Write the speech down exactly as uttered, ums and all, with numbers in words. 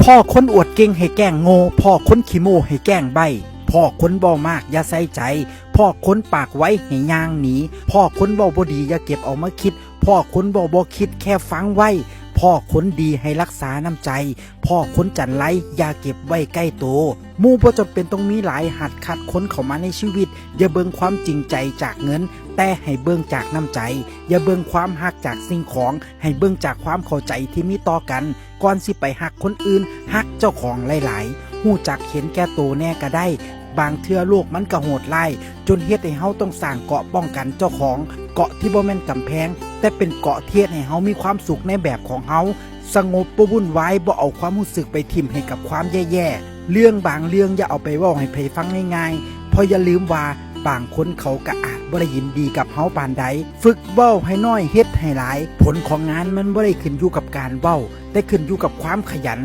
พ้อคนอวดเก่งให้แกล้งโง่ พ้อคนขี้โม้ให้แกล้งใบ้ พ้อคนเว้ามากอย่าใส่ใจ พ้อคนปากไวให้ย่างหนี พ้อคนเว้าบ่ดีอย่าเก็บเอามาคิด พ้อคนเว้าบ่คิดแค่ฟังไว้ พ้อคนดีให้รักษาน้ำใจ พ้อคนจันไรอย่าเก็บไว้ใกล้โต หมู่บ่จำเป็นต้องมีหลาย หัดคัดคนเข้ามาในชีวิต อย่าเบิ่งความจริงใจจากเงิน แต่ให้เบิ่งจากน้ำใจ อย่าเบิ่งความฮักจากสิ่งของ ให้เบิ่งจากความเข้าใจที่มีต่อกัน ก่อนสิไปฮักคนอื่น ฮักเจ้าของหลายๆ ฮู้จักเห็นแก่โตแน่ก็ได้ บางเทื่อโลกมันก็โหดร้าย จนเฮ็ดให้เฮาต้องสร้างเกราะป้องกันเจ้าของ เกราะที่บ่แม่นกำแพง แต่เป็นเกราะที่เฮ็ดให้เฮามีความสุขในแบบของเฮา สงบบ่วุ่นวาย บ่เอาความรู้สึกไปถิ่มให้กับความแย่ๆ เรื่องบางเรื่องอย่าเอาไปเว้าให้ไผฟังง่ายๆ เพราะอย่าลืมว่าบางคนเขาก็อาจบ่ได้ยินดีกับเฮาปานใด ฝึกเว้าให้น้อย เฮ็ดให้หลาย ผลของงานมันบ่ได้ขึ้นอยู่กับการเว้า แต่ขึ้นอยู่กับความขยัน